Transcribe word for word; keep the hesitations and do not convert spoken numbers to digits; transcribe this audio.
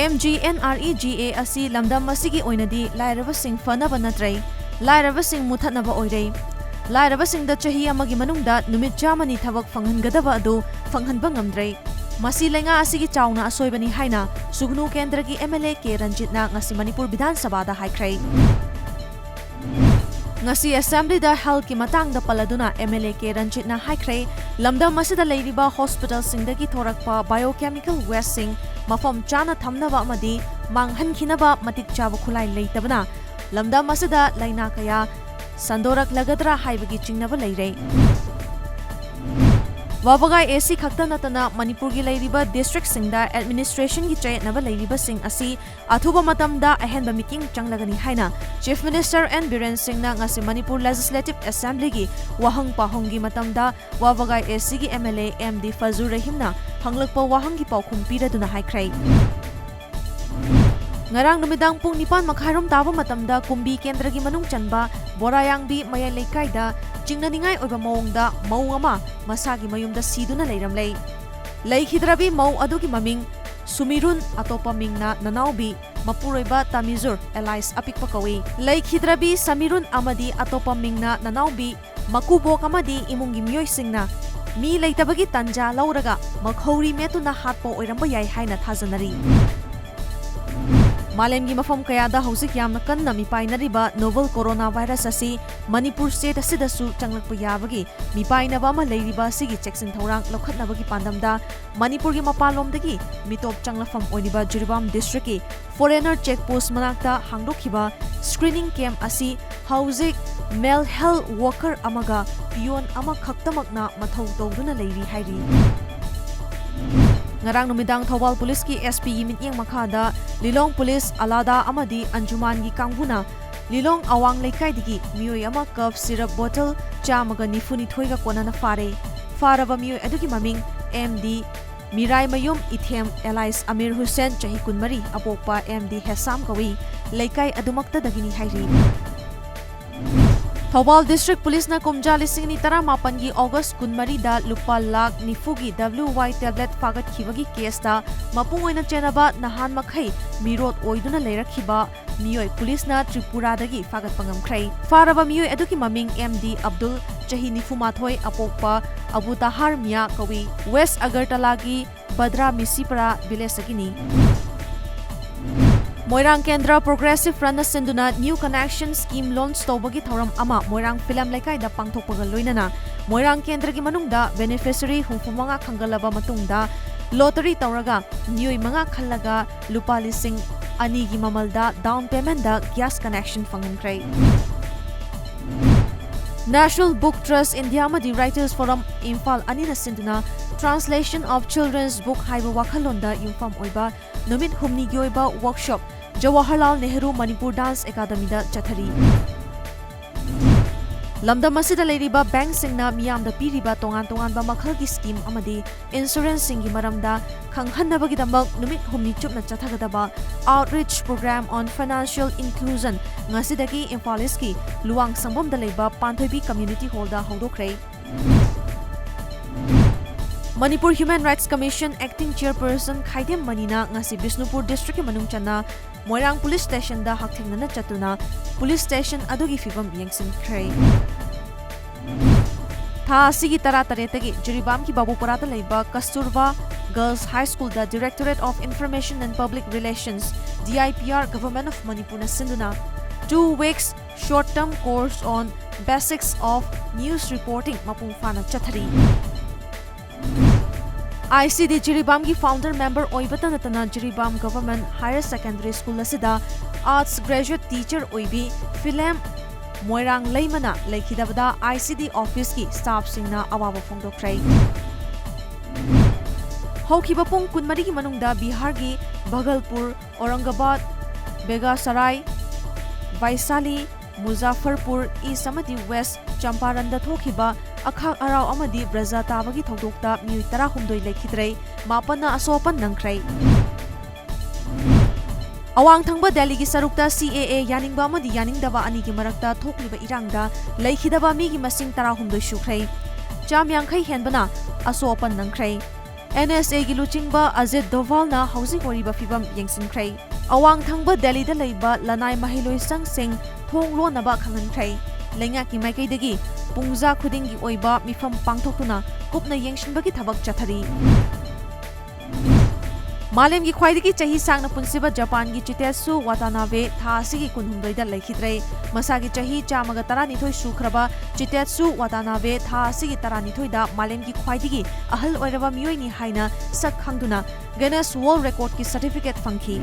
M G N R E G A ꯑꯁꯤ ꯂꯝꯗꯝ ꯑꯁꯤꯒꯤ ꯑꯣꯏꯅꯗꯤ ꯂꯥꯏꯔꯕꯁꯤꯡ ꯐꯅꯕ ꯅꯠꯇ꯭ꯔꯦ, ꯂꯥꯏꯔꯕꯁꯤꯡ ꯃꯨꯠꯊꯠꯅꯕ ꯑꯣꯏꯔꯦ꯫ ꯂꯥꯏꯔꯕꯁꯤꯡꯗ ꯆꯍꯤ ꯑꯃꯒꯤ ꯃꯅꯨꯡꯗ ꯅꯨꯃꯤꯠ ꯆꯥꯝꯃꯅꯤ ꯊꯕꯛ ꯐꯪꯍꯟꯒꯗꯕ ꯑꯗꯨ ꯐꯪꯍꯟꯕ ꯉꯝꯗ꯭ꯔꯦ꯫ ꯃꯁꯤ ꯂꯩꯉꯥꯛ ꯑꯁꯤꯒꯤ ꯆꯥꯎꯅ ꯑꯁꯣꯏꯕꯅꯤ ꯍꯥꯏꯅ ꯁꯨꯒꯅꯨ ꯀꯦꯟꯗ꯭ꯔꯒꯤ ꯑꯦꯝ ꯑꯦꯜ ꯑꯦ ꯀꯦ ꯔꯟꯖꯤꯠꯅ ꯉꯁꯤ ꯃꯅꯤꯄꯨꯔ ꯕꯤꯙꯥꯟ ꯁꯚꯥꯗ ꯍꯥꯏꯈ꯭ꯔꯦ꯫ ꯉꯁꯤ ꯑꯦꯁꯦꯝꯕ꯭ꯂꯤꯗ ꯍꯦꯜꯊꯀꯤ ꯃꯇꯥꯡꯗ ꯄꯜꯂꯗꯨꯅ ꯑꯦꯝ ꯑꯦꯜ ꯑꯦ ꯀꯦ ꯔꯟꯖꯤꯠꯅ ꯍꯥꯏꯈ꯭ꯔꯦ, ꯂꯝꯗꯝ ꯑꯁꯤꯗ ꯂꯩꯔꯤꯕ ꯍꯣꯁꯄꯤꯇꯥꯜꯁꯤꯡꯗꯒꯤ ꯊꯣꯔꯛꯄ ꯕꯥꯏꯑꯣꯀꯦꯃꯤꯀꯦꯜ ꯋꯦꯁꯁꯤꯡ ꯃꯐꯝ ꯆꯥꯅ ꯊꯝꯅꯕ ꯑꯃꯗꯤ ꯃꯥꯡꯍꯟꯈꯤꯅꯕ ꯃꯇꯤꯛ ꯆꯥꯕ ꯈꯨꯠꯂꯥꯏ ꯂꯩꯇꯕꯅ ꯂꯝꯗꯝ ꯑꯁꯤꯗ ꯂꯥꯏꯅꯥ ꯀꯌꯥ ꯁꯟꯗꯣꯔꯛꯂꯒꯗ꯭ꯔꯥ ꯍꯥꯏꯕꯒꯤ ꯆꯤꯡꯅꯕ ꯂꯩꯔꯦ꯫ ꯋꯥꯕꯒꯥꯏ ꯑꯦ ꯁꯤ ꯈꯛꯇ ꯅꯠꯇꯅ ꯃꯅꯤꯄꯨꯔꯒꯤ ꯂꯩꯔꯤꯕ ꯗꯤꯁꯇ꯭ꯔꯤꯛꯁꯤꯡꯗ ꯑꯦꯗꯃꯤꯅꯤꯁꯇ꯭ꯔꯦꯁꯟꯒꯤ ꯆꯌꯦꯠꯅꯕ ꯂꯩꯔꯤꯕꯁꯤꯡ ꯑꯁꯤ ꯑꯊꯨꯕ ꯃꯇꯝꯗ ꯑꯍꯦꯟꯕ ꯃꯤꯠꯌꯦꯡ ꯆꯪꯂꯒꯅꯤ ꯍꯥꯏꯅ ꯆꯤꯐ ꯃꯤꯅꯤꯁꯇꯔ ꯑꯦꯟ ꯕꯤꯔꯦꯟ ꯁꯤꯡꯅ ꯉꯁꯤ ꯃꯅꯤꯄꯨꯔ ꯂꯦꯖꯤꯁꯂꯦꯇꯤꯚ ꯑꯦꯁꯦꯝꯕ꯭ꯂꯤꯒꯤ ꯋꯥꯍꯪ ꯄꯥꯎꯍꯪꯒꯤ ꯃꯇꯝꯗ ꯋꯥꯕꯒꯥꯏ ꯑꯦ ꯁꯤꯒꯤ M L A M D Fajur ꯔꯍꯤꯝꯅ ꯍꯪꯂꯛꯄ ꯋꯥꯍꯪꯒꯤ ꯄꯥꯎꯈꯨꯝ ꯄꯤꯔꯗꯨꯅ ꯍꯥꯏꯈ꯭ꯔꯦ꯫ ꯉꯔꯥꯡ ꯅꯨꯃꯤꯗꯥꯡ ꯄꯨꯡ ꯅꯤꯄꯥꯟ ꯃꯈꯥꯏꯔꯣꯝ ꯇꯥꯕ ꯃꯇꯝꯗ ꯀꯨꯝꯕꯤ ꯀꯦꯟꯗ꯭ꯔꯒꯤ ꯃꯅꯨꯡ ꯆꯟꯕ ꯕꯣꯔꯥꯌꯥꯡꯕꯤ ꯃꯌꯥꯏ ꯂꯩꯀꯥꯏꯗ ꯆꯤꯡꯅꯅꯤꯡꯉꯥꯏ ꯑꯣꯏꯕ ꯃꯑꯣꯡꯗ ꯃꯧ ꯑꯃ ꯃꯁꯥꯒꯤ ꯃꯌꯨꯝꯗ ꯁꯤꯗꯨꯅ ꯂꯩꯔꯝꯂꯦ꯫ ꯂꯩꯈꯤꯗ꯭ꯔꯕꯤ ꯃꯧ ꯑꯗꯨꯒꯤ ꯃꯃꯤꯡ ꯁꯨꯃꯤꯔꯨꯟ, ꯑꯇꯣꯞꯄ ꯃꯤꯡꯅ ꯅꯅꯥꯎꯕꯤ, ꯃꯄꯨꯔꯣꯏꯕ ꯇꯥꯃꯤꯖꯨꯔ ꯑꯦꯂꯥꯏꯁ ꯑꯄꯤꯛꯄ ꯀꯧꯏ꯫ ꯂꯩꯈꯤꯗ꯭ꯔꯕꯤ ꯁꯃꯤꯔꯨꯟ ꯑꯃꯗꯤ ꯑꯇꯣꯞꯄ ꯃꯤꯡꯅ ꯅꯅꯥꯎꯕꯤ, ꯃꯀꯨꯕꯣꯛ ꯑꯃꯗꯤ ꯏꯃꯨꯡꯒꯤ ꯃꯤꯑꯣꯏꯁꯤꯡꯅ ꯃꯤ ꯂꯩꯇꯕꯒꯤ ꯇꯟꯖꯥ ꯂꯧꯔꯒ ꯃꯈꯧꯔꯤ ꯃꯦꯠꯇꯨꯅ ꯍꯥꯠꯄ ꯑꯣꯏꯔꯝꯕ ꯌꯥꯏ ꯍꯥꯏꯅ ꯊꯥꯖꯅꯔꯤ꯫ ꯃꯥꯂꯦꯝꯒꯤ ꯃꯐꯝ ꯀꯌꯥꯗ ꯍꯧꯖꯤꯛ ꯌꯥꯝꯅ ꯀꯟꯅ ꯃꯤꯄꯥꯏꯅꯔꯤꯕ ꯅꯣꯚꯦꯜ ꯀꯣꯔꯣꯅꯥ ꯚꯥꯏꯔꯁ ꯑꯁꯤ ꯃꯅꯤꯄꯨꯔ ꯁ꯭ꯇꯦꯠ ꯑꯁꯤꯗꯁꯨ ꯆꯪꯂꯛꯄ ꯌꯥꯕꯒꯤ ꯃꯤꯄꯥꯏꯅꯕ ꯑꯃ ꯂꯩꯔꯤꯕ ꯑꯁꯤꯒꯤ ꯆꯦꯛꯁꯤꯟ ꯊꯧꯔꯥꯡ ꯂꯧꯈꯠꯅꯕꯒꯤ ꯄꯥꯟꯗꯝꯗ ꯃꯅꯤꯄꯨꯔꯒꯤ ꯃꯄꯥꯟꯂꯣꯝꯗꯒꯤ ꯃꯤꯇꯣꯞ ꯆꯪꯂꯛꯐꯝ ꯑꯣꯏꯔꯤꯕ ꯖꯤꯔꯤꯕꯥꯝ ꯗꯤꯁꯇ꯭ꯔꯤꯛꯀꯤ ꯐꯣꯔꯦꯅꯔ ꯆꯦꯛ ꯄꯣꯁ ꯃꯅꯥꯛꯇ ꯍꯥꯡꯗꯣꯛꯈꯤꯕ ꯁ꯭ꯀ꯭ꯔꯤꯅꯤꯡ ꯀꯦꯝꯞ ꯑꯁꯤ ꯍꯧꯖꯤꯛ ꯃꯦꯜ ꯍꯦꯜꯊ ꯋꯥꯔꯀꯔ ꯑꯃꯒ ꯄꯤꯌꯣꯟ ꯑꯃꯈꯛꯇꯃꯛꯅ ꯃꯊꯧ ꯇꯧꯗꯨꯅ ꯂꯩꯔꯤ ꯍꯥꯏꯔꯤ꯫ ꯉꯔꯥꯡ ꯅꯨꯃꯤꯗꯥꯡ ꯊꯧꯕꯥꯜ ꯄꯨꯂꯤꯁꯀꯤ ꯑꯦꯁ ꯄꯤꯒꯤ ꯃꯤꯠꯌꯦꯡ ꯃꯈꯥꯗ ꯂꯤꯂꯣꯡ ꯄꯨꯂꯤꯁ ꯑꯂꯥꯗꯥ ꯑꯃꯗꯤ ꯑꯟꯖꯨꯃꯥꯟꯒꯤ ꯀꯥꯡꯕꯨꯅ ꯂꯤꯂꯣꯡ ꯑꯋꯥꯡ ꯂꯩꯀꯥꯏꯗꯒꯤ ꯃꯤꯑꯣꯏ ꯑꯃ ꯀꯐ ꯁꯤꯔꯞ ꯕꯣꯇꯜ ꯆꯥꯝꯃꯒ ꯅꯤꯐꯨꯅꯤꯊꯣꯏꯒ ꯀꯣꯟꯅꯅ ꯐꯥꯔꯦ꯫ ꯐꯥꯔꯕ ꯃꯤꯑꯣꯏ ꯑꯗꯨꯒꯤ ꯃꯃꯤꯡ M D Miraimayum Ithem alias Amir Hussain, ꯆꯍꯤ ꯀꯨꯟꯃꯔꯤ, ꯑꯄꯣꯛꯄ ꯑꯦꯝ ꯗꯤ ꯍꯦꯁꯥꯝ ꯀꯧꯏ꯫ ꯂꯩꯀꯥꯏ ꯑꯗꯨꯃꯛꯇꯗꯒꯤꯅꯤ ꯍꯥꯏꯔꯤ꯫ ꯊꯧꯕꯥꯜ District Police ꯅ ꯀꯨꯝꯖꯥ ꯂꯤꯁꯤꯡ ꯑꯅꯤ ꯇꯔꯥꯃꯥꯄꯟꯒꯤ August ꯀꯨꯟꯃꯔꯤꯗ ꯂꯨꯄꯥ lakh ꯅꯤꯐꯨꯒꯤ W Y tablet ꯐꯥꯒꯠꯈꯤꯕꯒꯤ case ꯇ ꯃꯄꯨꯡ ꯑꯣꯏꯅ ꯆꯦꯟꯅꯕ ꯅꯍꯥꯟ ꯃꯈꯩ ꯃꯤꯔꯣꯠ ꯑꯣꯏꯗꯨꯅ ꯂꯩꯔꯛꯈꯤꯕ ꯃꯤꯑꯣꯏ police ꯅ ꯇ꯭ꯔꯤꯄꯨꯔꯥꯗꯒꯤ ꯐꯥꯒꯠꯄ ꯉꯝꯈ꯭ꯔꯦ꯫ ꯐꯥꯔꯕ ꯃꯤꯑꯣꯏ ꯑꯗꯨꯒꯤ ꯃꯃꯤꯡ M D Abdul, ꯆꯍꯤ ꯅꯤꯐꯨ ꯃꯥꯊꯣꯏ, ꯑꯄꯣꯛꯄ ꯑꯕꯨ ꯇꯍꯥꯔ ꯃꯤꯌꯥ ꯀꯧꯏ꯫ West Agartala ꯒꯤ ꯕꯗ꯭ꯔꯥ ꯃꯤꯁꯤꯄꯔꯥ village ꯇꯒꯤꯅꯤ꯫ ꯃꯣꯏꯔꯥꯡ ꯀꯦꯟꯗ꯭ꯔ Progressive Front ꯅ ꯁꯤꯟꯗꯨꯅ New Connection Scheme launch ꯇꯧꯕꯒꯤ ꯊꯧꯔꯝ ꯑꯃ ꯃꯣꯏꯔꯥꯡ ꯐꯤꯂꯝ ꯂꯩꯀꯥꯏꯗ ꯄꯥꯡꯊꯣꯛꯄꯒ ꯂꯣꯏꯅꯅ ꯃꯣꯏꯔꯥꯡ ꯀꯦꯟꯗ꯭ꯔꯒꯤ ꯃꯅꯨꯡꯗ beneficiary ꯍꯨꯝꯐꯨ ꯃꯉꯥ ꯈꯪꯒꯠꯂꯕ ꯃꯇꯨꯡꯗ lottery ꯇꯧꯔꯒ ꯃꯤꯑꯣꯏ ꯃꯉꯥ ꯈꯜꯂꯒ ꯂꯨꯄꯥ ꯂꯤꯁꯤꯡ ꯑꯅꯤꯒꯤ ꯃꯃꯜꯗ down payment ꯗ gas connection ꯐꯪꯍꯟꯈ꯭ꯔꯦ꯫ National Book Trust India ꯑꯃꯗꯤ Writers Forum ꯏꯝꯐꯥꯜ ꯑꯅꯤꯅ ꯁꯤꯟꯗꯨꯅ Translation of Children's Book ꯍꯥꯏꯕ ꯋꯥꯈꯜꯂꯣꯟꯗ ꯌꯨꯝꯐꯝ ꯑꯣꯏꯕ ꯅꯨꯃꯤꯠ ꯍꯨꯝꯅꯤꯒꯤ ꯑꯣꯏꯕ workshop Jawaharlal Nehru Manipur Dance Academy ꯗ ꯆꯠꯊꯔꯤ꯫ ꯂꯝꯗꯝ ꯑꯁꯤꯗ ꯂꯩꯔꯤꯕ bank ꯁꯤꯡꯅ ꯃꯤꯌꯥꯝꯗ ꯄꯤꯔꯤꯕ ꯇꯣꯉꯥꯟ ꯇꯣꯉꯥꯟꯕ ꯃꯈꯜꯒꯤ scheme ꯑꯃꯗꯤ insurance ꯁꯤꯡꯒꯤ ꯃꯔꯝꯗ ꯈꯪꯍꯟꯅꯕꯒꯤꯗꯃꯛ ꯅꯨꯃꯤꯠ ꯍꯨꯝꯅꯤ ꯆꯨꯞꯅ ꯆꯠꯊꯒꯗꯕ Outreach Program on Financial Inclusion ꯉꯁꯤꯗꯒꯤ ꯏꯝꯐꯥꯜ East ꯀꯤ ꯂꯨꯋꯥꯡ ꯁꯪꯕꯝꯗ ꯂꯩꯕ ꯄꯥꯟꯊꯣꯏꯕꯤ Community Hall ꯗ ꯍꯧꯗꯣꯛꯈ꯭ꯔꯦ꯫ Manipur Human Rights Commission Acting Chairperson ꯈꯥꯏꯗꯦꯝ ꯃꯅꯤꯅ ꯉꯁꯤ ꯕꯤꯁꯅꯨꯄꯨꯔ District ꯀꯤ ꯃꯅꯨꯡ ꯆꯟꯅ ꯃꯣꯏꯔꯥꯡ Police Station ꯗ ꯍꯛꯊꯦꯡꯅꯅ ꯆꯠꯇꯨꯅ Police Station ꯑꯗꯨꯒꯤ ꯐꯤꯚꯝ ꯌꯦꯡꯁꯤꯟꯈ꯭ꯔꯦ꯫ ꯊꯥ ꯑꯁꯤꯒꯤ ꯇꯔꯥꯇꯔꯦꯠꯇꯒꯤ ꯖꯤꯔꯤꯕꯥꯝꯒꯤ ꯕꯥꯕꯨꯄꯔꯥꯗ ꯂꯩꯕ Kasturba Girls High School the Directorate of Information and Public Relations, D I P R, Government of Manipur ꯅ ꯁꯤꯟꯗꯨꯅ two weeks short term course on Basics of News Reporting ꯃꯄꯨꯡ ꯐꯥꯅ ꯆꯠꯊꯔꯤ꯫ I C D ꯖꯤꯔꯤꯕꯥꯝꯒꯤ founder member ꯑꯣꯏꯕꯇ ꯅꯠꯇꯅ Jiribam Government Higher Secondary School ꯑꯁꯤꯗ Arts Graduate Teacher ꯑꯣꯏꯕꯤ ꯐꯤꯂꯦꯝ ꯃꯣꯏꯔꯥꯡ ꯂꯩꯃꯅ ꯂꯩꯈꯤꯗꯕꯗ I C D office ꯀꯤ staff ꯁꯤꯡꯅ ꯑꯋꯥꯕ ꯐꯣꯡꯗꯣꯛꯈ꯭ꯔꯦ꯫ ꯍꯧꯈꯤꯕ ꯄꯨꯡ ꯀꯨꯟꯃꯔꯤꯒꯤ ꯃꯅꯨꯡꯗ ꯕꯤꯍꯥꯔꯒꯤ ꯚꯒꯜꯄꯨꯔ, ꯑꯧꯔꯪꯒꯕꯥꯗ, ꯕꯦꯒꯥꯁꯔꯥꯏ, ꯚꯥꯏꯁꯥꯂꯤ, ꯃꯨꯖꯥꯐꯔꯄꯨꯔ East ꯑꯃꯗꯤ West ꯆꯝꯄꯥꯔꯟꯗ ꯊꯣꯛꯈꯤꯕ ꯑꯈꯥꯛ ꯑꯔꯥꯎ ꯑꯃꯗꯤ ꯕ꯭ꯔꯖꯥ ꯇꯥꯕꯒꯤ ꯊꯧꯗꯣꯛꯇ ꯃꯤꯑꯣꯏ ꯇꯔꯥꯍꯨꯝꯗꯣꯏ ꯂꯩꯈꯤꯗ꯭ꯔꯦ, ꯃꯥꯄꯟꯅ ꯑꯁꯣꯛ ꯑꯄꯟ ꯅꯪꯈ꯭ꯔꯦ꯫ ꯑꯋꯥꯡ ꯊꯪꯕ ꯗꯦꯜꯂꯤꯒꯤ ꯁꯔꯨꯛꯇ C A A ꯌꯥꯅꯤꯡꯕ ꯑꯃꯗꯤ ꯌꯥꯅꯤꯡꯗꯕ ꯑꯅꯤꯒꯤ ꯃꯔꯛꯇ ꯊꯣꯛꯂꯤꯕ ꯏꯔꯥꯡꯗ ꯂꯩꯈꯤꯗꯕ ꯃꯤꯒꯤ ꯃꯁꯤꯡ ꯇꯔꯥꯍꯨꯝꯗꯣꯏ ꯁꯨꯈ꯭ꯔꯦ꯫ ꯆꯥꯝ ꯌꯥꯡꯈꯩ ꯍꯦꯟꯕꯅ ꯑꯁꯣꯛ ꯑꯄꯟ ꯅꯪꯈ꯭ꯔꯦ꯫ N S A ꯒꯤ ꯂꯨꯆꯤꯡꯕ ꯑꯖꯤꯠ ꯗꯣꯚꯥꯜꯅ ꯍꯧꯖꯤꯛ ꯑꯣꯏꯔꯤꯕ ꯐꯤꯚꯝ ꯌꯦꯡꯁꯤꯟꯈ꯭ꯔꯦ꯫ ꯑꯋꯥꯡ ꯊꯪꯕ ꯗꯦꯜꯂꯤꯗ ꯂꯩꯕ ꯂꯅꯥꯏ ꯃꯍꯩꯂꯣꯏꯁꯪꯁꯤꯡ ꯊꯣꯡ ꯂꯣꯟꯅꯕ ꯈꯪꯍꯟꯈ꯭ꯔꯦ꯫ ꯂꯩꯉꯥꯛꯀꯤ ꯃꯥꯏꯀꯩꯗꯒꯤ ꯄꯨꯡꯖꯥ ꯈꯨꯗꯤꯡꯒꯤ ꯑꯣꯏꯕ ꯃꯤꯐꯝ ꯄꯥꯡꯊꯣꯛꯇꯨꯅ ꯀꯨꯞꯅ ꯌꯦꯡꯁꯤꯟꯕꯒꯤ ꯊꯕꯛ ꯆꯠꯊꯔꯤ꯫ ꯃꯥꯂꯦꯝꯒꯤ ꯈ꯭ꯋꯥꯏꯗꯒꯤ ꯆꯍꯤ ꯁꯥꯡꯅ ꯄꯨꯟꯁꯤꯕ ꯖꯄꯥꯟꯒꯤ ꯆꯤꯇꯦꯠꯁꯨ ꯋꯥꯇꯥꯅꯥꯕꯦ ꯊꯥ ꯑꯁꯤꯒꯤ ꯀꯨꯟꯍꯨꯝꯗꯣꯏꯗ ꯂꯩꯈꯤꯗ꯭ꯔꯦ꯫ ꯃꯁꯥꯒꯤ ꯆꯍꯤ ꯆꯥꯝꯃꯒ ꯇꯔꯥꯅꯤꯊꯣꯏ ꯁꯨꯈ꯭ꯔꯕ ꯆꯤꯇꯦꯠꯁꯨ ꯋꯥꯇꯥꯅꯥꯕꯦ ꯊꯥ ꯑꯁꯤꯒꯤ ꯇꯔꯥꯅꯤꯊꯣꯏꯗ ꯃꯥꯂꯦꯝꯒꯤ ꯈ꯭ꯋꯥꯏꯗꯒꯤ ꯑꯍꯜ ꯑꯣꯏꯔꯕ ꯃꯤꯑꯣꯏꯅꯤ ꯍꯥꯏꯅ ꯁꯛ ꯈꯪꯗꯨꯅ Guinness World Recordꯀꯤ certificate ꯐꯪꯈꯤ꯫